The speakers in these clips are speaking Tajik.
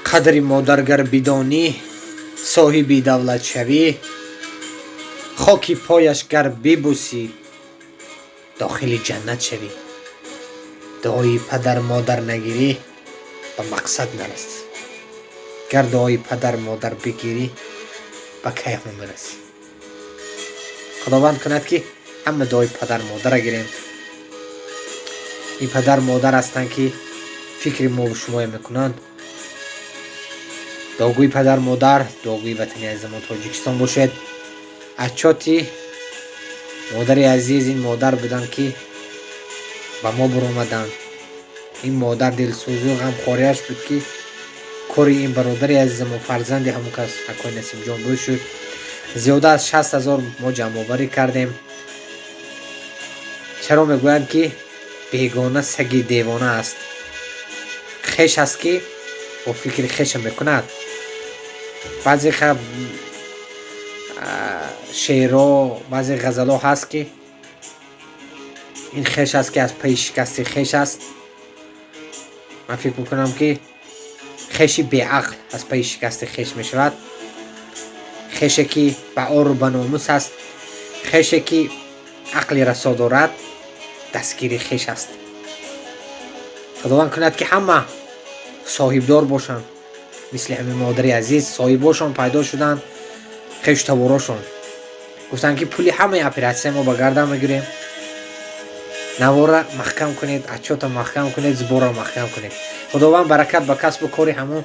Қадри модар гар бидонӣ, соҳиби давлат шавӣ, хоки пояш гар бибӯсӣ, дохили ҷаннат шавӣ. Дуои падар модар нагирӣ, ба мақсад нарасӣ. Гар дуои падар модар бигирӣ, ба кайҳон бирасӣ. Худованд кунад, ки ҳама дуои падар модарра гирем. Ин падар модар ҳастанд, ки фикри мову шумоя мекунанд. Дуогӯи падар модар, дуогӯи ватани азизамон Тоҷикистон бошед. Отчёти модари азиз, ин модар буданд, ки ба мо баромаданд. Ин модар дилсӯзу ғамхориаш буд, ки кори ин бародари азизамон, фарзанди ҳамон кас, акои Насимҷон буд, шуд. Зиёда аз 60 000 мо ҷамъоварӣ кардем. Чаро мегӯянд, ки бегона саги девона аст? Хеш аст, ки бо фикри хеша мекунад. Баъзе шеърҳо, баъзе ғазалҳо ҳаст, ки ин хеш аст, ки аз пайи шикасти хеш аст. Ман фикр мекунам, ки хеши беақл аз пайи шикасти хеш мешавад. Хеше, ки ба ору ба номус аст, хеше, ки ақли расо дорад, дастгири хеш аст. Худованд кунад, ки ҳама соҳибдор бошанд, мисли ҳамин модари азиз. Соҳибошон пайдо шуданд, хешу таборошон гуфтанд, ки пули ҳамаи оператсия мо ба гардан мегирем. Навора маҳкам кунед, отчёта маҳкам кунед, сбора маҳкам кунед. Худованд баракат ба касбу кори ҳамон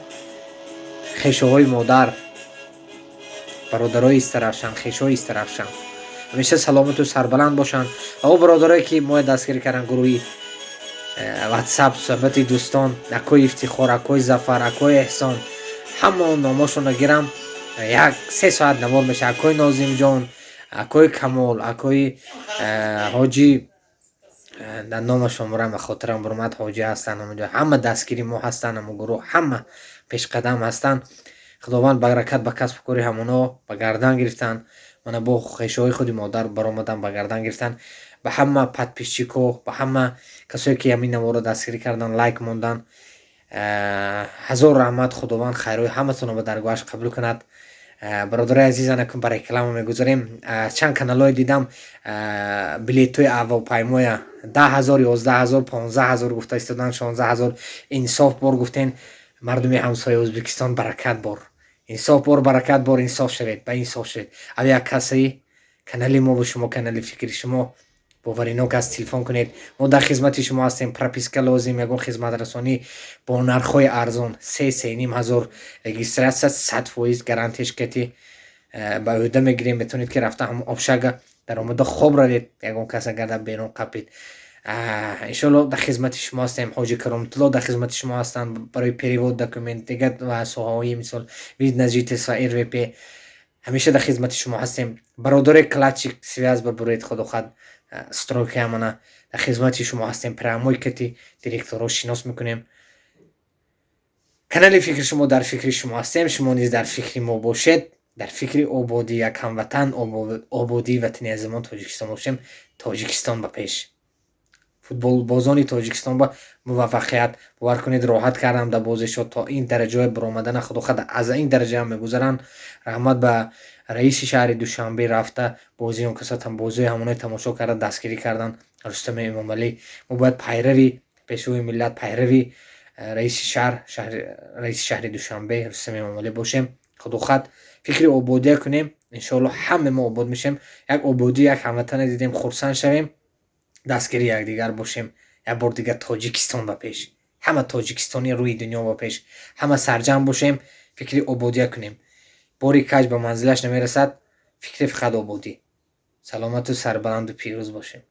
хешоҳои модар, бародарои истарафшан, хешои истарафшан, ҳамеша саломату сарбаланд бошанд. Ва о бародарое, ки моя дастгирӣ карданд, гурӯҳи Ватсап суҳбати дӯстон, акои Ифтихор, акои Зафар, акои Эҳсон, ҳама он номошонро гирам, як се соат навор мешавад. Акои Нозимҷон, акои Камол, акои Ҳоҷӣ, дар номашон бурам, ба хотирам буромад, ҳоҷӣ ҳастанд ҳамонҷо. Ҳама дастгири мо ҳастанд, ҳамо гурӯҳ ҳама пешқадам ҳастанд. Худованд баракат ба касбу кори ҳамоно ба гардан гирифтанд. Мана бо хешоҳои худи модар баромадан, ба гардан гирифтанд. Ба ҳама подписчикҳо, ба ҳама касое, ки ҳамин наворро дастгирӣ карданд, лайк монданд, ҳазор раҳмат. Худованд хайрҳои ҳаматонро ба даргоҳаш қабул кунад. Бародарои азиз, анакун ба реклама мегузарем. Чанд каналҳое дидам, билетҳои ҳавопаймоя 10 000, 11 000, 15 000 гуфта истоданд, 16 000. Инсоф бор, гуфтен, мардуми ҳамсояи Ӯзбекистон, баракат бор, инсоф бор, баракат бор. Инсоф шавед, ба инсоф шавед. Авиакассаи канали мову шумо, канали фикри шумо боваринок аст. Телефон кунед, мо дар хизмати шумо ҳастем. Прописка лозим, ягон хизматрасонӣ бо нархҳои арзон, се, сеним ҳазор регистрация, 100% гарантияш кати ба ӯҳда мегирем. Метавонед, ки рафта ҳамон общага даромада хоб равед, ягон кас агар дар берун қапид. Иншоалло, дар хизмати шумо ҳастем. Ҳоҷи Кароматулло дар хизмати шумо ҳастанд барои перевод документ, дигар ва соҳаҳои, мисол, вид на жительство, РВП. Ҳамеша дар хизмати шумо ҳастем. Бародарои кладчик, связь бабуред. Худохоҳад, стройка мана дар хизмати шумо ҳастем. Прямой кати директорро шинос мекунем. Канали фикри шумо, дар фикри шумо ҳастем, шумо низ дар фикри мо бошед. Дар фикри ободии як ҳамватан, ободии ватани азизамон Тоҷикистон бошем. Тоҷикистон ба пеш! Футболбозони Тоҷикистон ба муваффақият! Бовар кунед, роҳат кардам дар бозишҳо. То ин дараҷаҳое баромадана, худохоҳад, аз ин дараҷаам мегузаранд. Раҳмат ба раиси шаҳри Душанбе, рафта бозии он касо, бозиҳои ҳамоное тамошо карда, дастгирӣ карданд, Рустами Эмомалӣ. Мо бояд пайрави пешвои миллат, пайрави раиси шаҳр, раиси шаҳри Душанбе Рустами Эмомалӣ бошем. Худохоҳад, фикри ободия кунем, иншоалло, ҳаме мо обод мешавем. Як ободӣ як ҳамватане дидем, хурсанд шавем, дастгири якдигар бошем. Як бор дигар, Тоҷикистон ба пеш! Ҳама тоҷикистони рӯи дунё ба пеш! Ҳама сарҷамъ бошем, фикри ободия кунем. Бори каҷ ба манзилаш намерасад. Фикри фақат ободӣ. Саломату сарбаланду пирӯз бошем.